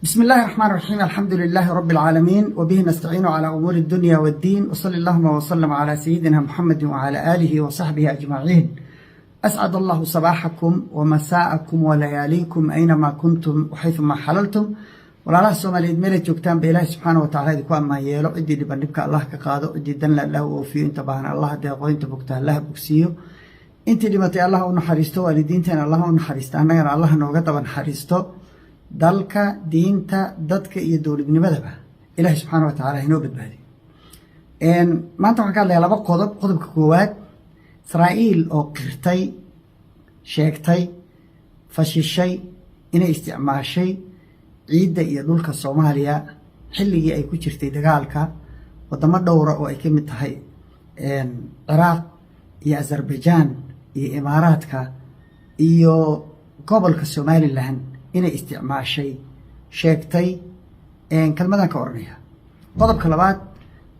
بسم الله الرحمن الرحيم، الحمد لله رب العالمين، وبه نستعين على أمور الدنيا والدين، وصلى اللهم وسلم على سيدنا محمد وعلى آله وصحبه أجمعين. أسعد الله صباحكم ومساءكم ولياليكم أينما كنتم وحيثما حللتم. Walaalaha Soomaaliyeed meelay joogtaan ba, Ilaahi subxaana wa tacala idinku ammaan yeelo. Ciddii dhiban dhibka Allah ka qaado, ciddii danle Allah u oofiyo, inta baahan Allah deeqo, inta bogta Allah bogsiiyo, intii dhimatay Allah u naxariisto, waalidiinteena Allah u naxariisto, annagana Allah nooga daba naxariisto. Dalka, diinta, dadka iyo dowladnimadaba Ilaahi subxaana wa tacala inoo badbaadiyo. Maanta waxaan ka hadlayaa laba qodob. Qodobka koowaad, Israa'iil oo qirtay, sheegtay, fashishay inay isticmaashay ciidda iyo dhulka Soomaaliya xilligii ay ku jirtay dagaalka wadamo dhowra oo ay ka mid tahay Ciraaq iyo Azerbaijan iyo Imaaraadka iyo gobolka Somaliland inay isticmaashay sheegtay, kelmadan ka odhanaya. Qodobka labaad,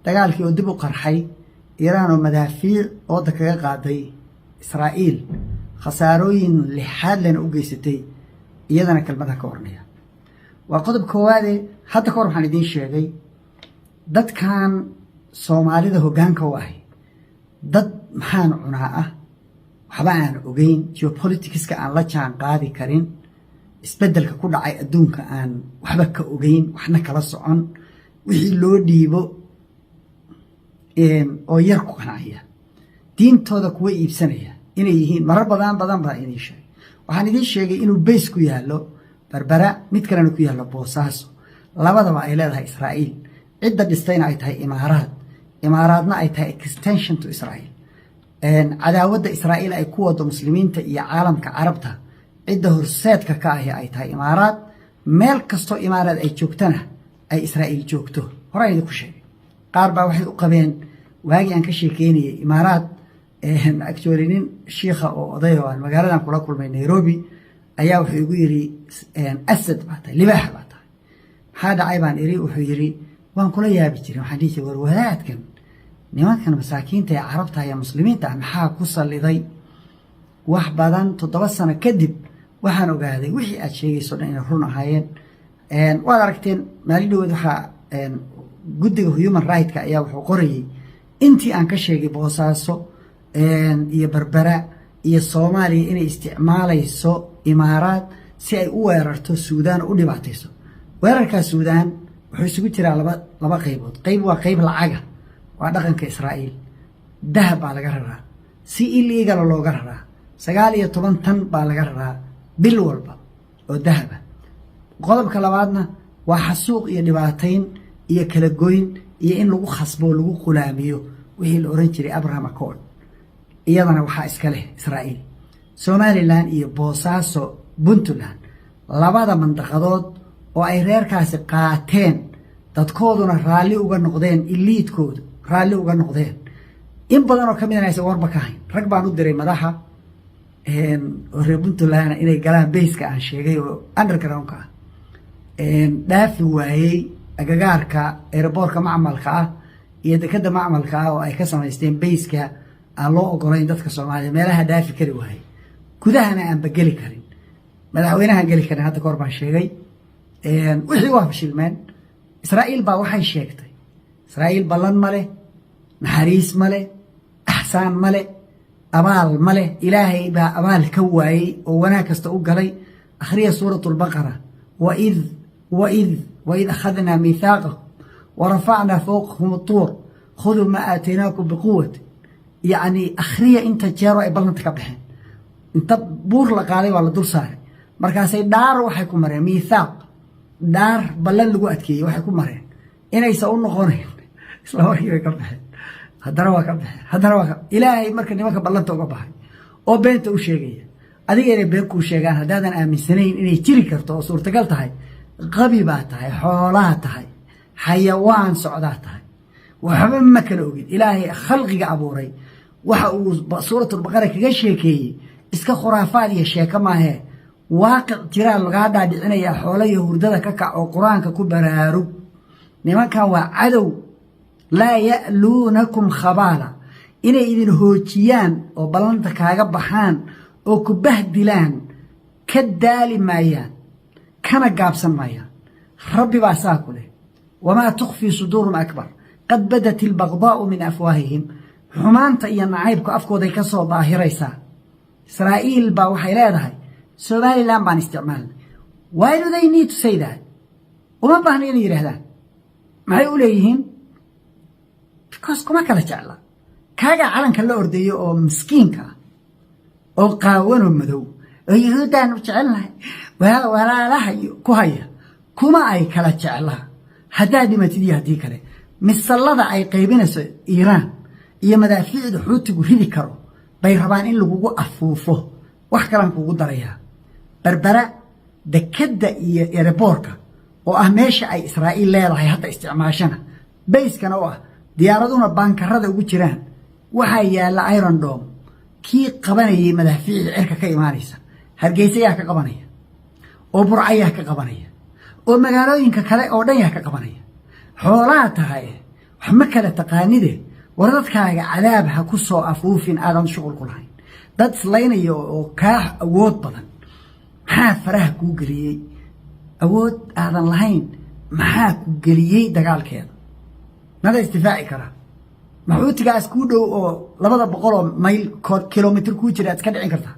dagaalkii oo dib u qarxay, Iiraan oo madaafiic ooda kaga qaaday Israa'iil, khasaarooyin lixaad lena u geysatay, iyadana kelmadan ka odhanaya. Waa qodob koowaade. Hadda ka hor waxaan idiin sheegay dadkan Soomaalida hoggaanka u ahi dad maxaan cunaa ah, waxba aan ogeyn, geopoliticska aan la jaan qaadi karin, isbeddelka ku dhacay adduunka aan waxba ka ogeyn, waxna kala socon, wixii loo dhiibo oo yar ku qancaya, diintooda kuwa iibsanaya inay yihiin. Marar badan badan baa idiin sheegay. Waxaan idiin sheegay inuu base ku yaallo Berbera, mid kalena ku yaallo Boosaaso, labadaba ay leedahay Israa'iil, cidda dhistayna ay tahay Imaaraad, Imaaraadna ay tahay extension to Israel. Cadaawadda Israa'iil ay ku wado muslimiinta iyo caalamka Carabta cidda horseedka ka ahi ay tahay Imaaraad. Meel kastoo Imaaraad ay joogtana ay Israa'iil joogto. Horaan idinku sheegay. Qaar baa waxay u qabeen waagii aan ka sheekeynayay Imaaraad. Actually, nin shiikha oo oday oo aan magaaladan kula kulmay Nairobi ayaa wuxuu igu yidhi, "Asad baa tahay, libaax baa tahay, maxaa dhacay?" baan iri. Wuxuu yidhi, "Waan kula yaabi jiray. Waxaan dhihi jiray, war wadaadkan nimankan masaakiinta ee Carabta iyo muslimiinta ah maxaa ku salliday?" Wax badan, 7 sano kadib, waxaan ogaaday wixii aad sheegayso dhan inay run ahaayeen. Waad aragteen, maalin dhaweed waxaa guddiga human right-ka ayaa wuxuu qorayey intii aan ka sheegay Boosaaso iyo Berbera iyo Soomaaliya inay isticmaalayso Imaaraad si ay u weerarto Suudaan oo u dhibaatayso. Weerarkaa Suudaan wuxuu isugu jiraa laba qaybood. Qayb waa qayb lacaga, waa dhaqanka Israa'iil. Dahab baa laga raraa, si illegal ah looga raraa. 19 tan baa laga raraa bil walba oo dahaba. Qodobka labaadna waa xasuuq iyo dhibaatayn iyo kala goyn iyo in lagu khasbo, lagu qulaamiyo, wixii la oran jiray Abraham Accord. Iyadana waxaa iska leh Israa'iil. Somaliland iyo Boosaaso, Puntland, labada mandaqadood oo ay reerkaasi qaateen, dadkooduna raalli uga noqdeen, elite-koodu raalli uga noqdeen, in badan oo ka midana aysan warba ka hayn. Rag baan u diray madaxa oo reer Puntland inay galaan base-ka aan sheegay oo underground-ka ah, dhaafi waayey agagaarka airport-ka macmalka ah iyo dekadda macmalka ah oo ay ka samaysteen base-ka aan loo ogolayn dadka Soomaaliya. Meelaha dhaafi kari waayey, gudahana aanba geli karin, madaxweynahaan geli karin. Hadda kahor baan sheegay. Wixii waa fashilmeen. Israa'iil baa waxay sheegtay. Israa'iil ballan ma leh, naxariis ma leh, axsaan ma leh, abaal ma leh. Ilaahay baa abaal ka waayey oo wanaag kasta u galay. Akhriya Suurat Lbaqara: وإذ وإذ وإذ أخذنا ميثاقكم ورفعنا فوقكم الطور خذوا ما آتيناكم بقوة. Yacni, akhriya inta jeero ay ballanta ka baxeen. Inta buur la qaaday waa la dul saaray. Markaasay dhaar waxay ku mareen, miithaaq, dhaar ballan lagu adkeeyey waxay ku mareen inaysan u noqonayn. Isla markii bay ka baxeen. Haddana waa ka baxeen, haddana waa ka. Ilaahay marka nimanka ballanta uga baxay oo beenta u sheegaya, adiga inay been kuu sheegaan haddaadan aaminsanayn inay jiri karto oo suurtagal tahay, qabi baa tahay, xoolaa tahay, xayawaan socdaa tahay, waxba ma kala ogid. Ilaahay khalqiga abuuray waxa uu Suuratulbaqara kaga sheekeeyey iska khuraafaad iyo sheeko maahee, waaqic jiraa lagaa dhaadhicinayaa. Xoolo iyo hurdada ka kac oo Qur-aanka ku baraarug. Nimankan waa cadow. لا يألونكم خبالا. Inay idin hoojiyaan oo ballanta kaaga baxaan oo ku bahdilaan ka daali maayaan, kana gaabsan maayaan. Rabbi baa saa ku leh: وما تخفي صدورهم أكبر قد بدت البغضاء من أفواههم. Xumaanta iyo nacaybku afkooday ka soo daahiraysaa. Israa'iil baa waxay leedahay Somaliland baan isticmaalnay. Why do they need to say that? Uma baahna inay yidhaahdaan. Maxay u leeyihiin? Because kuma kala jecla. Kaagaa calanka la ordayo oo miskiinka ah oo qaawanoo madow oo Yuhuuddaan u jecelnahay, walaalaha ku haya, kuma ay kala jeclaa haddaad dhimatid iyo haddii kale. Missiles-ka ay qaybinayso Iiraan iyo madaafiicda Xuutigu ridi karo bay rabaan in lagugu afuufo. Wax kalaan kugu darayaa: Berbera dekedda iyo airport-ka oo ah meesha ay Israa'iil leedahay hadda isticmaashana, base-kana oo ah diyaaraduna bunker-ada ugu jiraan, waxaa yaalla Iron Dome kii qabanayay madaafiicda cirka ka imaanaysa. Hargeysa yaa ka qabanaya? Oo Burca yaa ka qabanaya? Oo magaalooyinka kale oo dhan yaa ka qabanaya? Xoolaa tahay, wax ma kala taqaanide. War dadkaaga cadaab ha ku soo afuufin aadan shuqul ku lahayn. Dad islaynaya oo kaa awood badan maxaa faraha kuu geliyey? Awood aadan lahayn maxaa ku geliyey dagaalkeeda? Mada isdifaaci karaa? Maxuutigaas kuu dhow oo 200 oo mayl kilomitr kuu jira aad iska dhicin kartaa,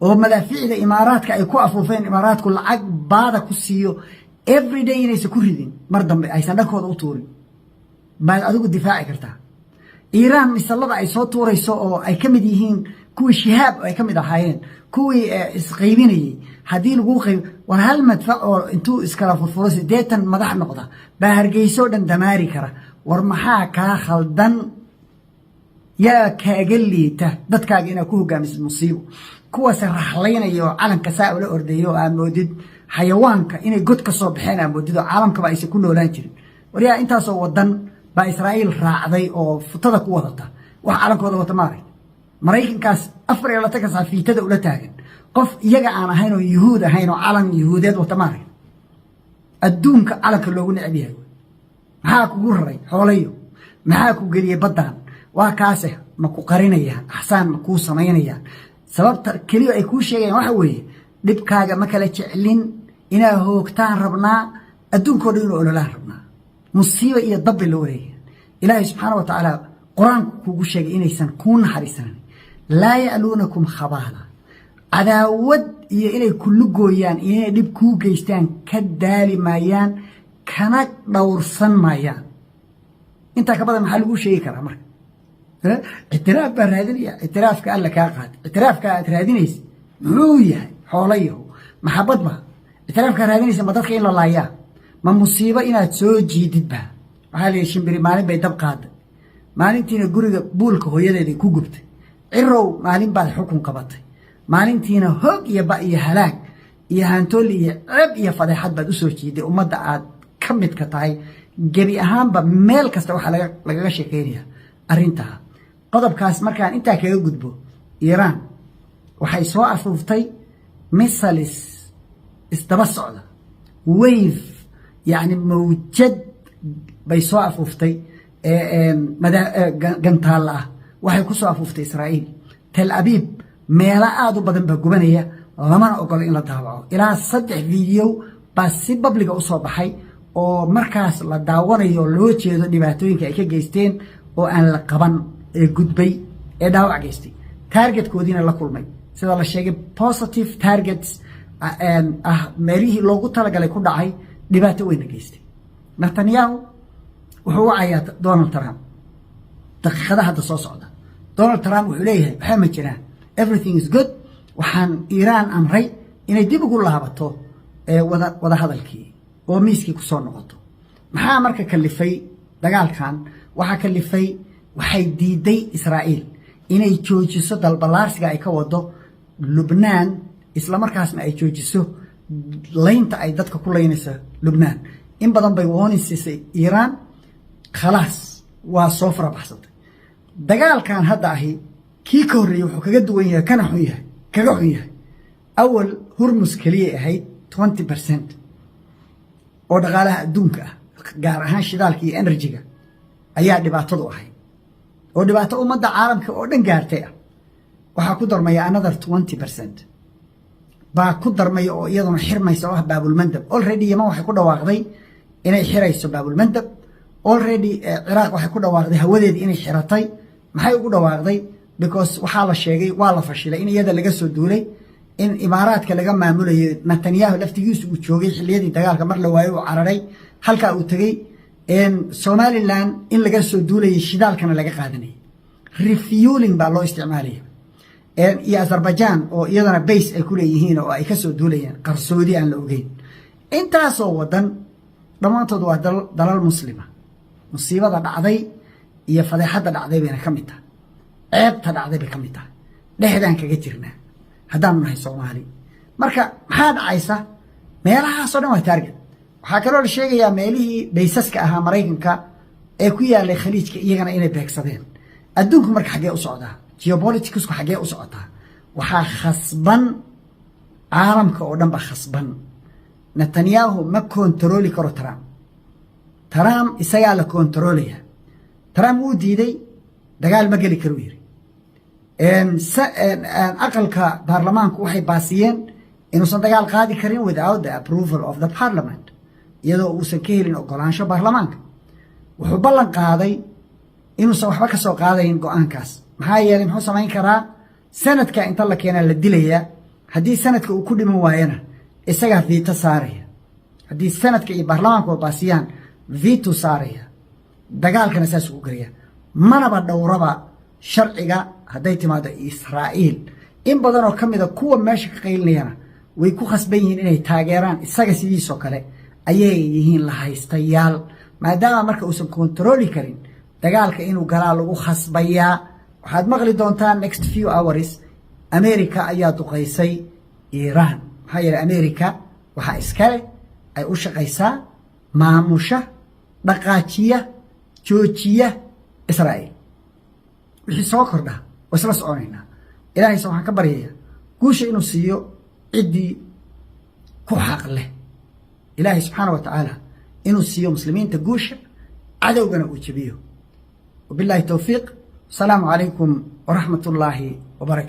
oo madaafiicda Imaaraadka ay ku afuufeen, Imaaraadku lacag baada ku siiyo everyday, inaysan ku ridin mar dambe, aysan dhankooda u tuurin, baad adigu difaaci kartaa? Iiraan missiles-ka ay soo tuurayso oo ay ka mid yihiin kuwii Shihaab ay ka mid ahaayeen, kuwii isqaybinayey, haddii laguu qayb, war hal madfac oo intuu iskala furfuro 80 madax noqda baa Hargeyso dhan damaari kara. War maxaa kaa khaldan? Yaa kaaga liita dadkaaga inaad ku hogaamisid musiibo? Kuwaase raxlaynaya oo calanka saa ula ordaya oo aad moodid xayawaanka inay god ka soo baxeen, aad moodid oo caalamkaba aysan ku noolaan jirin. Waryaa, intaasoo wadan baa Israa'iil raacday oo futada ku wadata, wax calankooda wata maaragta. Maraykankaas 24-ka saa fiitada ula taagan, qof iyaga aan ahayn oo Yuhuud ahayn oo calan Yuhuudeed wata maaragta. Adduunka calanka loogu necab yahay. Maxaa kugu raray xoolayo? Maxaa ku geliyey baddan? Waa kaase, ma ku qarinayaan? Axsaan ma kuu samaynayaan? Sababta keliya ay kuu sheegayaan waxa weeye: dhibkaaga ma kala jeclin, inaa hoogtaan rabnaa, adduunkao dhan inuu ololaan rabnaa, musiiba iyo dabbi la wareegayaan. Ilaahay subxaana wa tacaala Qur-aanku kuugu sheegay inaysan kuu naxariisanan. لا يلونكم خبالا. Cadaawad iyo inay kullu gooyaan iyo inay dhib kuu geystaan ka daali maayaan, kana dhowrsan maayaan. Intaa ka badan maxaa laguu sheegi karaa? Marka ictiraaf baa raadinaya, ictiraafka Alla kaa qaata. Ictiraafka aad raadinaysa muxuu yahay, xoolayahu? Maxabad ba ictiraafkaa raadinaysa? Ma dadka in la laayaa? Ma musiibo inaad soo jiidid ba? Waxaa la yidhi shimbiri maalin bay dab qaaday, maalintiina guriga buulka hooyadeeday ku gubtay. Cirow, maalin baad xukun qabatay, maalintiina hoog iyo ba iyo halaag iyo haantooli iyo ceeb iyo fadeexad baad usoo jiiday ummadda aad ka midka tahay. Gebi ahaanba meel kasta waxaa lagaga sheekeynaya arrintaa. Qodobkaas markaan intaa kaga gudbo, Iiraan waxay soo afuuftay missiles isdaba socda, wave, yacni mawjad bay soo afuuftay gantaalla ah. Waxay ku soo afuuftay Israa'iil. Tel Abiib meelo aada u badan baa gubanaya, lamana ogolo in la daawaco. Ilaa 3 video baa si public-ga usoo baxay oo markaas la daawanayo, loo jeedo dhibaatooyinka ay ka geysteen oo aan la qaban ee gudbay ee dhaawac geystay, target-koodiina la kulmay, sida la sheegay positive targets ah, meelihii loogu talagalay ku dhacay, dhibaato weyna geystay. Netanyahu wuxuu wacayaa Donald Trump daqiiqada hadda soo socda. Donald Trump wuxuu leeyahay: waxaa ma jiraan, everything is good, waxaan Iiraan amray inay dib ugu laabato wada hadalkii oo miiskii kusoo noqoto. Maxaa marka kalifay dagaalkan? Waxaa kalifay waxay diiday Israa'iil inay joojiso dalbalaarsiga ay ka wado Lubnaan, islamarkaasna ay joojiso laynta ay dadka ku laynayso Lubnaan. In badan bay warning siisay Iiraan, khalaas, waa soo farabaxsatay. Dagaalkan hadda ahi kii ka horreeyey wuxuu kaga duwan yahay, kana xun yahay, kaga xun yahay: awal Hurmus keliyay ahayd 20% oo dhaqaalaha adduunka ah, gaar ahaan shidaalka iyo energy-ga ayaa dhibaatadu ahayd, oo dhibaato ummadda caalamka oo dhan gaartay ah. Waxaa ku darmaya another 20%. Baa ku darmaya oo iyaduna xirmaysa oo ah Baabulmandab. Already Yeman waxay ku dhawaaqday inay xirayso Baabulmandab. Already Ciraaq waxay ku dhawaaqday hawadeedii inay xiratay. Maxay ugu dhawaaqday? Because waxaa la sheegay, waa la fashilay in iyada laga soo duulay, in Imaaraadka laga maamulayo, Netanyahu laftigiisu uu joogay xilliyadii dagaalka, mar la waayo uu cararay, halkaa uu tegey. Somaliland in laga soo duulayay, shidaalkana laga qaadanayay, refueling baa loo isticmaalaya, iyo Azerbaijan oo iyadana base ay ku leeyihiin oo ay ka soo duulayaan, qarsoodi aan la ogeyn. Intaasoo wadan dhammaantood waa dalal Muslima. Musiibada dhacday iyo fadeexadda dhacday bayna ka mid tahay, ceebta dhacday bay ka mid tahay. Dhexdaan kaga jirnaa haddaanu nahay Soomaali. Marka maxaa dhacaysa? Meelahaasoo dhan waa target. Waxaa kaloo la sheegayaa meelihii bases-ka ahaa Maraykanka ee ku yaalay Khaliijka, iyagana inay beegsadeen. Adduunku marka xaggee u socdaa? Geopolitics-ku xaggee u socotaa? Waxaa khasban, caalamka oo dhan ba khasban. Netanyahu ma kontarooli karo Trump. Trump isagaa la kontaroolaya. Trump wuu diiday, dagaal ma geli karo yiri. Aqalka baarlamaanku waxay baasiyeen inuusan dagaal qaadi karin without the approval of the parliament, iyadoo uusan ka helin ogolaansho baarlamaanka. Wuxuu ballan qaaday inuusan waxba ka soo qaadayn go-aankaas. Maxaa yeelay, muxuu samayn karaa? Senate-ka inta la keenaa la dilayaa. Haddii Senate-ka uu ku dhiman waayana, isagaa veto saaraya. Haddii Senate-ka iyo baarlamaanku baasiyaan, veto saaraya, dagaalkana saas ugu gelaya. Manaba dhowraba sharciga hadday timaado Israa'iil. In badanoo ka mida kuwa meesha ka qaylinayana way ku khasban yihiin inay taageeraan isaga. Sidiisoo kale ayay yihiin la haystayaal. Maadaama marka uusan kontarooli karin, dagaalka inuu galaa lagu khasbayaa. Waxaad maqli doontaa next few hours America ayaa duqaysay Iiraan. Maxaa yeeley, America waxaa iskale ay u shaqaysaa, maamusha, dhaqaajiya, joojiya Israa'iil. Wixii soo kordha waa isla soconaynaa. Ilaahayse waxaan ka baryayaa guusha inuu siiyo ciddii ku xaq leh. Ilaahay subxaana wa tacaala inuu siiyo Muslimiinta guusha, cadowgana uu jebiyo. Wabillahi towfiiq. Asalaamu calaykum waraxmat ullaahi wabarakatu.